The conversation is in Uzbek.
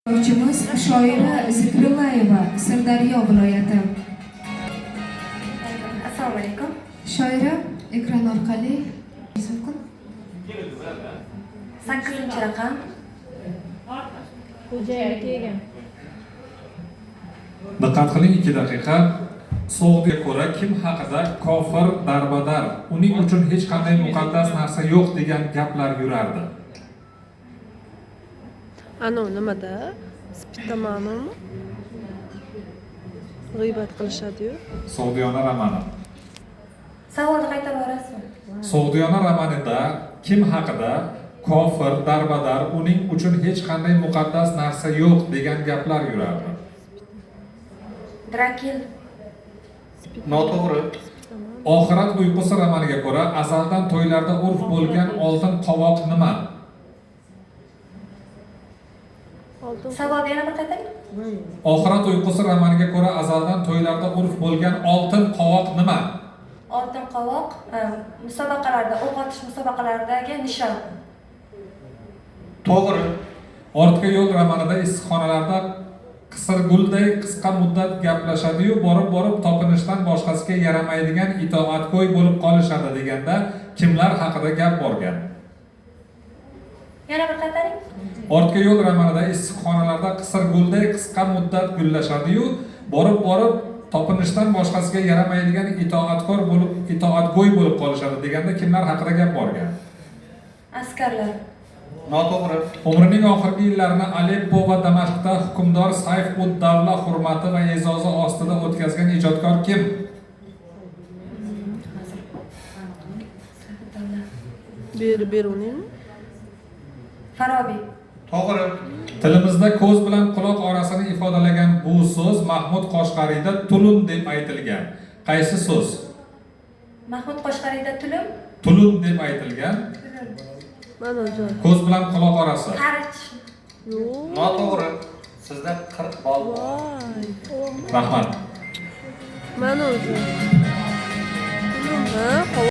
Ishtirokchimiz Shoira Zikrillayeva, Sirdaryo viloyati. Assalomu alaykum. Shoira, ekran orqali mumkin. 8-raqam. Xo'jayini kelgan. Diqqat qiling, 2 daqiqa. So'g'diga ko'ra kim haqida "kofir, darbadar, uning uchun hech qanday muqaddas narsa yo'q" degan gaplar yurardi? Anavi nimada? Spitamanimi? G'iybat qilishadi-yu. So'g'diyona romani. Savolni qaytarib yuborasizmi? So'g'diyona romanida kim haqida "kofir, darbadar, uning uchun hech qanday muqaddas narsa yo'q" degan gaplar yurardi? Drakil. Noto'g'ri. Oxirat uyqusi romaniga ko'ra azaldan to'ylarda urf bo'lgan oltin qovoq nima? Oltin. Savolni yana bir qaytaring. Oxirat uyqusi romaniga ko'ra azaldan to'ylarda urf bo'lgan oltin qovoq nima? Oltin qovoq, musobaqalarda, o'q otish musobaqalaridagi nishon. To'g'ri. Ortga yo'l romanida issiqxonalarda qisirgulday qisqa muddat gaplashadiyu, borib borib topinishdan boshqasiga yaramaydigan itoatgo'y bo'lib qolishadi deganda kimlar haqida gap borgan? Yana bir qaytaring. Ortga yo'l romanida issiqxonalarda qisirgulday qisqa muddat gullashadiyu, borib borib topinishdan boshqasiga yaramaydigan itoatgo'y bo'lib qolishadi deganda kimlar haqida gap borgan? Askarlar. Noto'g'ri. Umrining oxirgi yillarini Aleppo va Damashqda hukmdor Sayf ud-Davla hurmati va e'zozi ostida o'tkazgan ijodkor kim? Hozir. Sayfiddavla. Beruniymi? Farobiy. To'g'ri. Tilimizda ko'z bilan quloq orasini ifodalagan bu so'z Mahmud Qoshg'ariyda tulun deb aytilgan. Qaysi so'z? Mahmud Qoshg'ariyda tulum. Tulun deb aytilgan. Tulum. Mana joy. Ko'z bilan quloq orasi. Qarich. Yo'q. Noto'g'ri. Sizda 40 ball bor. Voy. Rahmat. Mana o'zi. Ha,